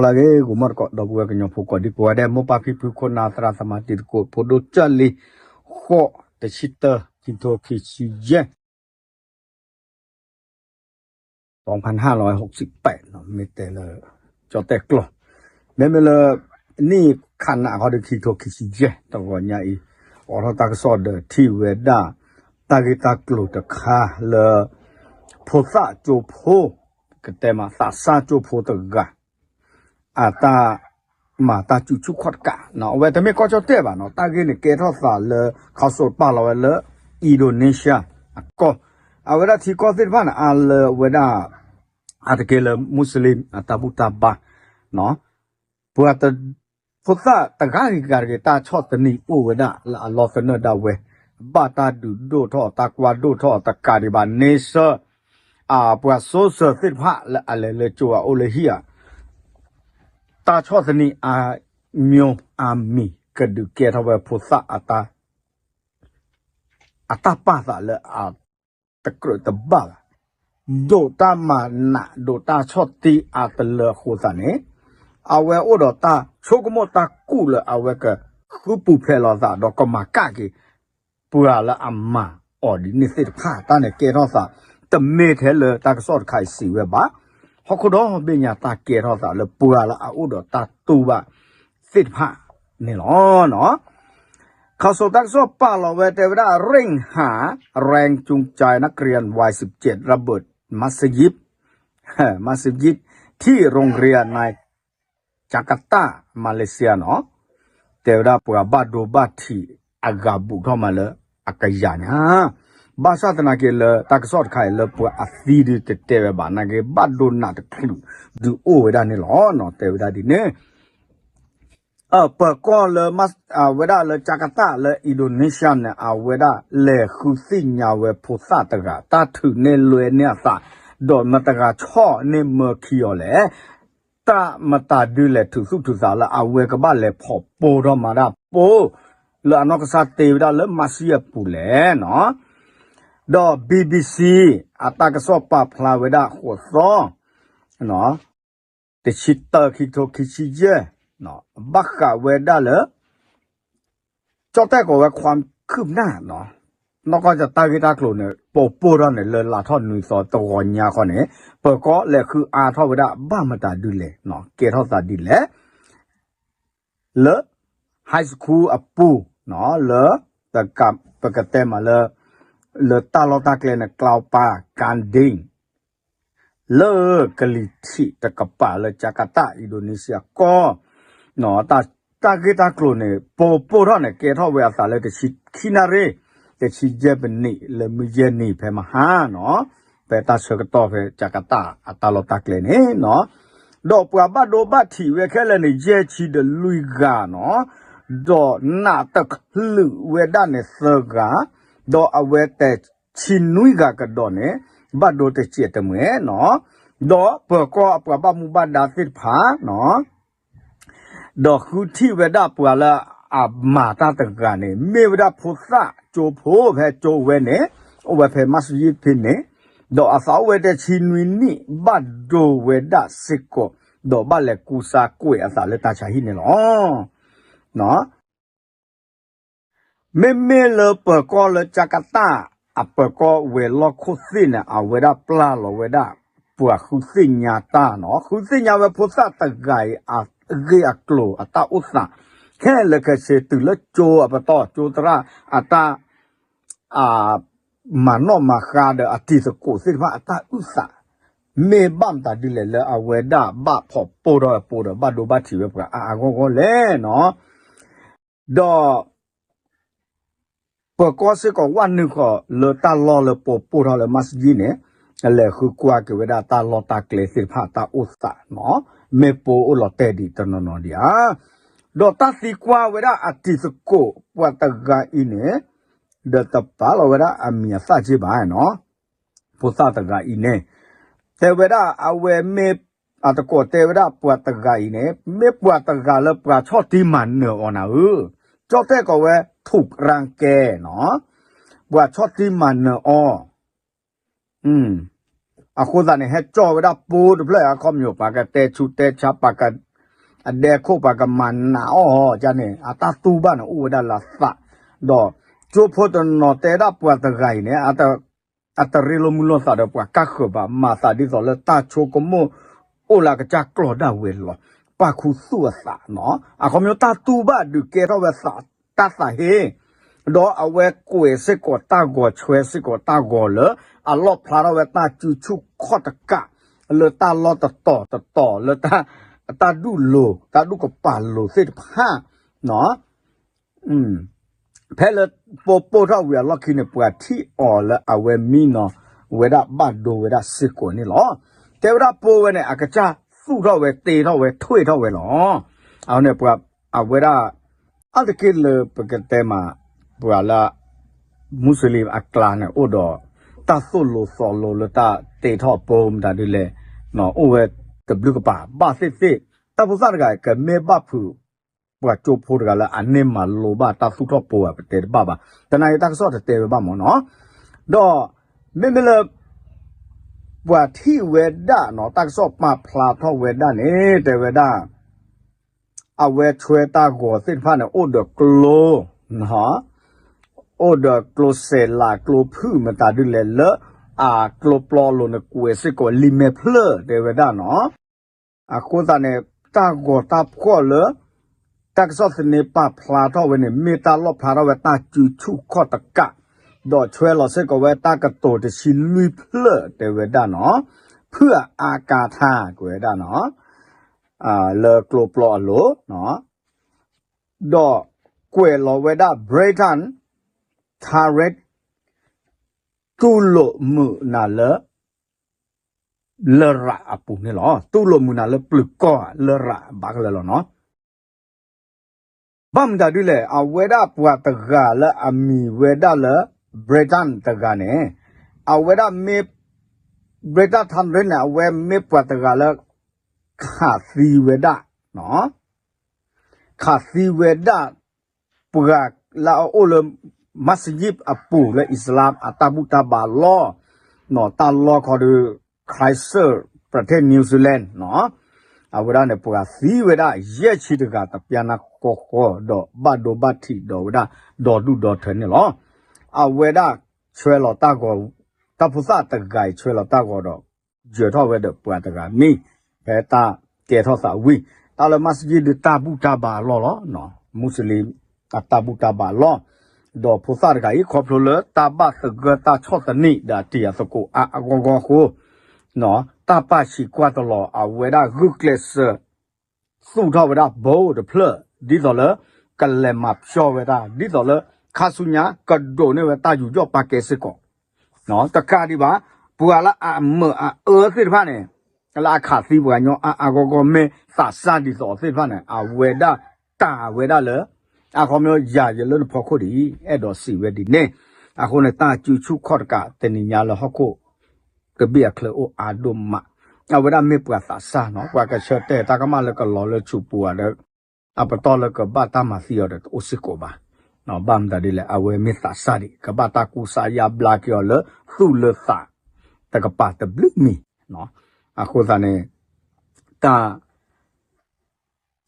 လၢအဂ့ၤ ဂီၤမီၢ်တကိး ဒီပုၢ်ဝဲၢ်ကညီဖိကိးဒံကိးဂၤဒဲး မိၢ်ပၢ်ဖံဖု ခိၣ်နၢ်သရၣ်သမါတံၤသကိး ဖိဒိၣ်ကၢ်လံၤ ဃိး တဆံတၢ ခံထိခံဆံယဲၢ် တၢ မ့ၢ်တဲလၢ ကၠီၣ်တဲၣ်ကျိာ် မ့မ့ၢ်လၢ နံၣ်ခးနးခီဒီး ခံထိခံဆံယဲၢ် တဂီၤညါအံၤ အိးထီၣ်တၢ်ကစီၣ်ဒီးထံၣ်ဝဲဒၣ် တၢ်ဂ့ၢ်တၢ်ကျိၤတခါလၢ ဖိသၣ်ကၠိဖိ ကတဲမးသးစၢ်ကၠိဖိတဂၤ အတၢ်မၤတၢ်စုဆူၣ်ခီၣ်တကး အဝဲတမ့ၢ်ကီၢ်ကၠီၣ်တဲၣ်ဘၣ်နီၤ တၢ်ဂ့ၢ်န့ၣ်ကဲထီၣ်သးလၢ ခီစိပာ်လီၤဝဲလၢ Indonesia အကီၢ် အဝဲဒၣ်ထံကီၢ်သ့ၣ်တဖၣ်န့ၣ် အါလၢအဝဲဒၣ် အါတက့ၢ်လၢ Muslim အတၢ်ဘူၣ်တၢ်ဘါ ပှၤ ဖိသၣ်တဂၤဂ့ၤဂၤတဂ့ၤ တၢ်ဆီၣ်သနံးအိၣ်ဝဲဒၣ်လၢအလီၢ်သနၢၣ်ဒၣ်ဝဲ ဘၣ်တၢ်ဒုးဒိၣ်ထီၣ် တၢ်ကွၢ်ဒိၣ်ထီၣ်တကးဒံးဘၣ်န့ဆၢၣ် အပှၤစိစၢၤသ့ၣ်တဖၣ်လၢအလဲၤလၢကၠိအအိၣ်လၢဟံၣ်ဧါ တၢ်ဆီၣ်သနံးအါ မျိုးအါမံၤ ကဒုးကဲထီၣ်ဝဲဖိသၣ်အတၢ် အတၢ်ပာ်သးလၢအတကြၢးတဘၣ်ဘၣ်, ဒိးတၢ်မၤနး ဒိးတၢ်ဆီၣ်တံၢ်အါတလၢအဃိသတးန့ၣ်, အဝဲအိၣ်ဒီးတၢ်ဆိကမိၣ်တၢ်ကူၣ်လၢအဝဲကဃုပူၤဖျဲးလီၤသး ဒီးကမၤကၣ်က့ၤ ပှၤလၢအမၤအီၤဒ်န့ၣ်သ့ၣ်တဖၣ် တၢ်န့ၣ်ကဲထီၣ်သး တမ့ၢ်ထဲလၢတၢ်ကစီၣ်တခါအံၤစံးဝဲဘၣ်, ဟီၣ်ခိၣ်ဒီဘ့ၣ်ညါတၢ်ကဲထီၣ်သးလၢပှၤလၢအအိၣ်ဒီးတၢ်တူၢ်ဘၣ်သ့ၣ်တဖၣ်န့ၣ်လီၤ. ခီစိတၢ်ကစီၣ်ပာ်လီၤဝဲတဲဝဲဒၣ် เร่งหาแรงจูงใจนักเรียนวัยสิบเจ็ด ระเบิดมัสยิด มัสยิด ที่โรงเรียนในจาการ์ตา มาเลเซีย နီၤ, တဲဝဲဒၣ်ပှၤဘၣ်ဒိဘၣ်ထံးအဂၤဘူးထီၣ်မးလၢအကယၤညါ ဘၣ်ဆၣ်သနာ်က့လၢတၢ်ကစီၣ်တခါအံၤလၢပှၤအသံဒုးတတဲဝဲဘၣ် နာ်က့ဘၣ်ဒိနးတချုးဒုးအိၣ်ဝဲဒၣ်န့ၣ်လီၤ. တဲဝဲဒၣ်ဒ်န့ၣ် ပၢၤကီၢ်လၢ ဝဲဒၣ်လၢ จาการ์ตา လၢ อินโดนีเซีย န့ၣ် အဝဲဒၣ်လဲၤဃုသ့ၣ်ညါဝဲဖိသၣ်တဂၤ တၢ်ထုးန့ၢ်လွဲန့ၢ်အသး ဒီးမတၤတဂၤဆီၣ်န့ၢ်မၢခံအီၤလဲၣ်, တၢ်မတၤဒုလဲၣ် ထုးသူၣ်ထုးသးလၢအဝဲကဘၣ်လဲၤဖီၣ်ပိၢ်ထီၣ်မၤတၢ်ပိၢ် လၢအနီၢ်ကစၢ်တ့ဝဲဒၣ်လၢ မးစံယဲၢ်ပူၤလဲၣ်နီၤ, ဒီး BBC အတၢ်ကစီၣ်ပာ်ဖျါဝဲဒၣ်ဃိးသီ တဆံတၢ ခံကထိခံဆံယဲၢ် ဘၣ်ဃးဝဲဒၣ်လၢ ကၠီၣ်တဲၣ်ကိးဝဲ ความคืบหน้า နီၤ, နီၢ်ကီၢ်တၢ်ဂ့ၢ်တၢ်ကျိၤန့ၣ် ပိာ်ပိၢ်ထီၣ်န့ၣ် လၢလါထီၣ်နွံသီတဂီၤညါခီန့ၣ် ပၢၤကီၢ်လဲၤဃုအါထီၣ်ဝဲဒၣ်ဘၣ်မတၤဒုလဲၣ် ကဲထီၣ်သးဒ်လဲၣ် လၢ high school အပူၤ လၢ ပကတဲမးလၢ လၢတၢ်လီၢ်တၢ်ကျဲန့ၣ် ကၠီပၤ ကၣ်ဒ့ၣ် လၢကလံၤထံးတကပၤလၢ จาการ์ตา อินโดนีเซีย ကီၢ် တၢ်ဂ့ၢ်တၢ်ကျိၤန့ၣ် ပိာ်ပိၢ်ထီၣ်န့ၣ် ကဲထီၣ်ဝဲအသးလၢတဆံခံနၣ်ရံၣ် တဆံယဲၢ်မံးနံး လၢမုၢ်ယဲၢ်နံၤဖဲမဟါနီၤ, ဖဲတၢ်ဆၢကတီၢ်ဖဲ จาการ์ตา အတၢ်လီၢ်တၢ်ကျဲန့ၣ်နီၤ, ဒီးပှၤဘၣ်ဒိဘၣ်ထံးဝဲခဲလၢာ်န့ၣ် ယဲၢ်ဆံဒီးလွံၢ်ဂၤနီၤ, ဒီးနးတချုးဝဲဒၣ်န့ၣ်သၢဂၤ, ဒီးအဝဲတဲဆံနွံဂၤကဒီးန့ၣ် ဘၣ်ဒိတစဲးတမှဲၤနီၤ, ဒီးပၢၤကီၢ်အပှၤဘၣ်မူဘၣ်ဒါသ့ၣ်တဖၣ်နီၤ ဒီးဃုထံၣ်ဝဲဒၣ်ပှၤလၢအမၤတၢ်တဂၤန့ၣ် မ့ၢ်ဝဲဒၣ်ဖိသၣ်ကၠိဖိဖဲကၠိဝဲန့ၣ်, အိၣ်ဝဲဖဲ မးစယံၣ်ဖဲန့ၣ်, ဒီးအသးအိၣ်ဝဲတဲဆံနွံနံၣ် ဘၣ်ဒိဝဲဒၣ်စ့ၢ်ကီး, ဒီးဘၣ်လဲၤကူစါကွဲးအသးလၢတၢ်ဆါဟံၣ်န့ၣ်လီၤ. မ့မ့ၢ်လၢပၢၤကီၢ်လၢ จาการ์ตา အပၢၤကီၢ်ဝဲၤလီၢ်ခိၣ်သ့ၣ်န့ၣ် အဝဲဒၣ်ပျၢ်လီၤဝဲဒၣ် ပှၤဃုသ့ၣ်ညါတၢ်နီၤ, ဃုသ့ၣ်ညါဝဲဖိသၣ်တဂၤအံၤ အဂ့ၢ်အကျိၤအတၢ်အိၣ်သး ခဲလၢာ်ခဲဆ့တုၤလၢကၠိအပတီၢ် ကၠိသရၣ်အတၢ် မၤနီၣ်မၤဃါဒီးအတံၤသကိးသ့ၣ်တဖၣ်အတၢ်အုၣ်သး, မ့ၢ်ဘၣ်မတၤဒ်လဲၣ်လၢအဝဲဒၣ်ဘၣ်ဖီၣ်ပိၢ်ထီၣ်အပူၤဒီးဘၣ်ဒိဘၣ်ထံးဝဲပှၤအါအါဂီၢ်ဂီၢ်လဲၣ်နီၤ, ဒီး ပၢၤကီၢ်စ့ၢ်ကီးဝဲနုာ်ဃီၤလၢတၢ်လီၢ်လၢပိာ်ပိၢ်ထီၣ်လၢ မးစယံၣ်န့ၣ်, လဲၤဃုကွၢ်က့ၤဝဲဒၣ်တၢ်လီၢ်တၢ်ကျဲသ့ၣ်တဖၣ်တၢ်အိၣ်သးနီၤ, မ့ၢ်ပိာ်အိၣ်လီၤတဲာ်ဒံးတနီၤနီၤဒံးဧါ, ဒီးတၢ်သံကွၢ်ဝဲဒၣ်အတံၤသကိးပှၤတဂၤအံၤန့ၣ်, ဒီးတပာ်လီၤဝဲဒၣ်အမံၤအသၣ်က့ဘၣ်နီၤ, ဖိသၣ်တဂၤအံၤန့ၣ်, တဲဝဲဒၣ်အဝဲမ့ၢ် အတကိးတဲဝဲဒၣ်ပှၤတဂၤအံၤန့ၣ် မ့ၢ်ပှၤတဂၤလၢပှၤဆီၣ်တံၢ်မၤနၢၤအီၤနၤဧၢ, ကၠီၣ်တဲၣ်ကိးဝဲ ထုးရၣ်ကဲနီၤ, ပှၤဆီၣ်တံၢ်မၤနၢၤအီၤ, အဃိသတးန့ၣ် ဟဲကၠီၣ်ဝဲဒၣ်ပိတဖျၢၣ်အခီပညီ ပှၤကတဲဆူးတဲဆါ ပှၤက အဒဲခိၣ် ပှၤကမၤနးအီၣ်အီၤန့ၣ် အတၢ်တူၢ်ဘၣ်န့ၣ် အိၣ်ဝဲဒၣ်လၢသး, ဒီးကၠိဖိတနီၤတဲဒၣ်ပှၤတဂၤအံၤန့ၣ် အတရ့လိာ်မုာ်လိာ်သးဒီးပှၤကၢ်ဃၢၤဘၣ် မၤသးဒ်သိးလၢတၢ်ဆိကမိၣ်အိၣ်လၢအကစၢ်ကျီၢ်ဒၣ်ဝဲလီၤ. ပာ်ခူသူၣ်အသးနီၤ အခီပညီတၢ်တူၢ်ဘၣ်ဒုးကဲထီၣ်ဝဲသး တၢ်သးဟ့ ဒီးအဝဲကွဲးစ့ၢ်ကီးတၢ်ဂီၤ ဆွဲစ့ၢ်ကီးတၢ်ဂီၤလၢ အလီၣ်ဖျါထီၣ်ဝဲတၢ်စုဆူၣ်ခီၣ်တကး လၢတၢ်လီၢ်တတီၤတတီၤ လၢ တၢ်ဒူၣ်လိၤ တၢ်ဒူၣ်ကပၤလိၤသ့ၣ်တဖၣ်နီၤ ဖဲလၢပိပိၢ်ထီၣ်ဝံၤအလီၢ်ခံန့ၣ် ပှၤထံၣ်အီၤလၢအဝဲမံနီၤဝဲဒၣ်ဘၣ်ဒိဝဲဒၣ်စ့ၢ်ကီးန့ၣ်လီၤ. တဲဝဲဒၣ်ပိဝဲန့ၣ် အကစၢ်သူၣ်ထီၣ်ဝဲတ့ထီၣ်ဝဲ ထွဲထီၣ်ဝဲလီၤ. အဃိန့ၣ် ပှၤအဝဲဒၣ် အါတက့ၢ်လၢပကတဲမး ပှၤလၢ မူစလ့ၣ်အကျါန့ၣ် အိၣ်ဒီး တၢ်သိၣ်လိသီလိလၢတၢ်တ့ထီၣ်ပိမတၤဒ်လဲၣ် အိၣ်ဝဲတဘျုးကပၤ ဘၣ်သ့ၣ်သ့ၣ် တၢ်ဖိသၣ်တဂၤကမ့ၢ်ဘၣ်ဖုး ပှၤကၠိဖိတဂၤလၢအန့ၢ်မၤလိဘၣ်တၢ်သူၣ်ထီၣ်ပိဧါ ပတဲတဘၣ်ဘၣ်. တနာ်က့ၤတၢ်ကစီၣ်တတဲဝဲဘၣ်မ့ၢ်နီၤ. ဒီး မ့မ့ၢ်လၢ ပှၤထံၣ်ဝဲဒၣ်နီၤ တၢ်ကစီၣ်ပာ်ဖျါထီၣ်ဝဲဒၣ်န့ၣ် တဲဝဲဒၣ် အဝဲဆွဲတၢ်ဂီၤသ့ၣ်တဖၣ်န့ၣ် အိၣ်ဒီးကျိ အိၣ်ဒီးကျိစဲးလး ကျိဖုၣ်မတၤဒ်လဲၣ်လၢ အကျိပျီအလိၤန့ၣ် ကွဲးစ့ၢ်ကီးလံာ်မဲာ်ဖျၢၣ် တဲဝဲဒၣ်နီၤ. အဃိသတးန့ၣ် တၢ်ဂီၤတၢ်ဖှီၣ်လၢ တၢ်ကစီၣ်သန့ပာ်ဖျါထီၣ်ဝဲန့ၣ် မ့ၢ်တၢ်လီၣ်ဖျါထီၣ်ဝဲတၢ်စုဆူၣ်ခီၣ်တကး ဒီးဆွဲလီၤစ့ၢ်ကီးဝဲတၢ်ကတိၤတဆံလွံၢ်ဖျၢၣ် တဲဝဲဒၣ်နီၤ. ဖုၣ်အအါကါထါ ကွဲးဝဲဒၣ်နီၤ လၢကျိပျီအလိၤ ဒီးကွဲးလီၤဝဲဒၣ် Britain Tarrant တူၢ်လိာ်မုာ်နၤလၢ လရာ်အပူၤန့ၣ်လီၤ. တူၢ်လိာ်မုာ်နၤလၢပျုၤကီၢ်ဧါ လရာ်ဘၣ်ကလၢာ်လီၤနီၤ. ဘၣ်မတၤဒ်လဲၣ် အဝဲဒၣ်ပှၤတဂၤလၢအမံၤဝဲဒၣ်လၢ Britain တဂၤန့ၣ် အဝဲဒၣ်မ့ၢ် Britain Tarrant န့ၣ် အဝဲမ့ၢ်ပှၤတဂၤလၢ ခးသံဝဲဒၣ် ခးသံဝဲဒၣ် ပှၤလၢအအိၣ်လၢ မးစယံးအပူၤလၢအံၣ်စလၣ်အတၢ်ဘူၣ်တၢ်ဘါလီၢ် တၢ်လီၢ်ခီဒုး Christchurch ပထ့ၣ် New Zealand အဝဲဒၣ်န့ၣ် ပှၤသံဝဲဒၣ်ယဲၢ်ဆံတဂၤ တပျၢနၢ်ဃီဃီ ဒီးဘၣ်ဒိဘၣ်ထံးဒီးဝဲဒၣ် ဒီဒူၣ်ဒီထၢန့ၣ်လီၤ. အဝဲဒၣ်ဆွဲလီၤတၢ်ဂီၤ တၢ်ဖိသၣ်တဂၤအံၤဆွဲလီၤတၢ်ဂီၤဒီး ယၢၤထီၣ်ဝဲဒီးပှၤတဂၤမံၤ ဖဲတၢ်ကဲထီၣ်သးဝံၤ တၢ်လၢမးစယံးဒုးတၢ်ဘူၣ်တၢ်ဘါအလီၢ်လီၤ. မူစလ့ၣ်အတၢ်ဘူၣ်တၢ်ဘါအလီၢ် ဒီးဖိသၣ်တဂၤအံၤ ခီဖျိလၢတၢ်ဘၣ်သဂၢၢ်တၢ်ဆီၣ်သနံး ဒီးအတံၤအသကိးအါအါဂီၢ်ဂီၢ်အဃိ တၢ်ပာ်ဆံးကွၢ်တလီၤ အဝဲဒၣ်ဂုာ်ကျဲးစၢး သူၣ်ထီၣ်ဝဲဒၣ်ဘိတဖျၢၣ် ဒ်သိးလၢ ကလဲၤမၤဖျီဝဲဒၣ် ဒ်သိးလၢ ခါဆူညါ ကဒိးန့ၢ်ဝဲတၢ်ယူးယီၣ်ပာ်ကဲစ့ၢ်ကီး တကးဒံးဘၣ် ပှၤလၢအမုာ်အအၢသ့ၣ်တဖၣ်န့ၣ် လၢအခးသံပှၤကညီအါအါဂီၢ်ဂီၢ်မ့ၢ်သးစၢ်ဒ်သိးသ့ၣ်တဖၣ်န့ၣ် အဝဲဒၣ်တၢ်ဝဲဒၣ်လၢ အခီပညီယၤယလၢနဖီခိၣ်ဒ်အံၤ အဲၣ်ဒိးစံးဝဲဒ်န့ၣ် အဃိန့ၣ် တၢ်စုဆူၣ်ခီၣ်တကး တနံၤညါလၢဟီၣ်ခိၣ် ကဘ့ၣ်အချၢအိၣ်အါဒိၣ်မး အဝဲဒၣ်မ့ၢ်ပှၤသးစၢ်နီၤ ပှၤကဆၢတဲာ်တၢ်ကမၣ်လၢကလီၤလၢဆူးပူၤဧါဒီး အပတီၢ်လၢကဘၣ်တၢ်မၤသံအီၤဒီးတအိၣ်စ့ၢ်ကီးဘၣ်. ဘၣ်မတၤဒ်လဲၣ် အဝဲမ့ၢ်သးစၢ်ဒံး ကဘၣ်တၢ်ကူစါယါဘျါက့ၤအီၤလၢသူၣ်လၢသး တကပၤတဘျုးမံၤ အဃိသတးန့ၣ် တၢ်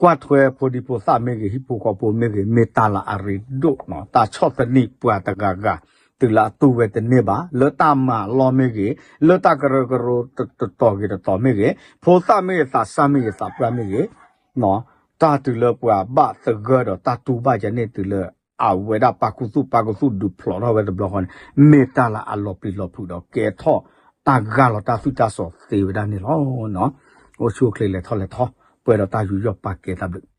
ကွၢ်ထွဲဖိဒံဖိသၣ်မ့ၢ်ဂ့ၤ ဟံၣ်ဖိဃီဖိမ့ၢ်ဂ့ၤ မ့ၢ်တၢ်လၢအရ့ဒိၣ်နီၤ တၢ်ဆီၣ်သနံးပှၤတဂၤဂၤ တုၤလၢအတူၢ်ဝဲတန့ၢ်ဘၣ် လၢတၢ်မၤအလီၢ်မ့ၢ်ဂ့ၤ လၢတၢ်ကရၢကရိတတီၤဂ့ၤတတီၤမ့ၢ်ဂ့ၤ ဖိသၣ်မ့ၢ်ဂ့ၤ သးစၢ်မ့ၢ်ဂ့ၤ သးပှၢ်မ့ၢ်ဂ့ၤ တၢ်တုၤလၢပှၤဘၣ်သဂၢၢ်ဒီးတၢ်တူၢ်ဘၣ်ယၤန့ၣ် တုၤလၢအဝဲဒၣ်ပာ်ခူသူၣ်ပာ်ခူသူၣ်ဒုးဖျိးထီၣ်ဝဲတဘျီဃီန့ၣ် မ့ၢ်တၢ်လၢအလီၤပျံၤလီၤဖုးဒီးကဲထီၣ်တၢ်ဂၢ်လီၤတၢ်သွံၣ်တၢ်စီၤသ့ဝဲဒၣ်န့ၣ်လီၤ. အိၣ်ဆူၣ်အိၣ်ချ့လဲၤထီၣ်လဲၤထီ ပှဲၤဒီးတၢ်ယူးယီၣ်ပာ်ကဲတၢ်ဘျုး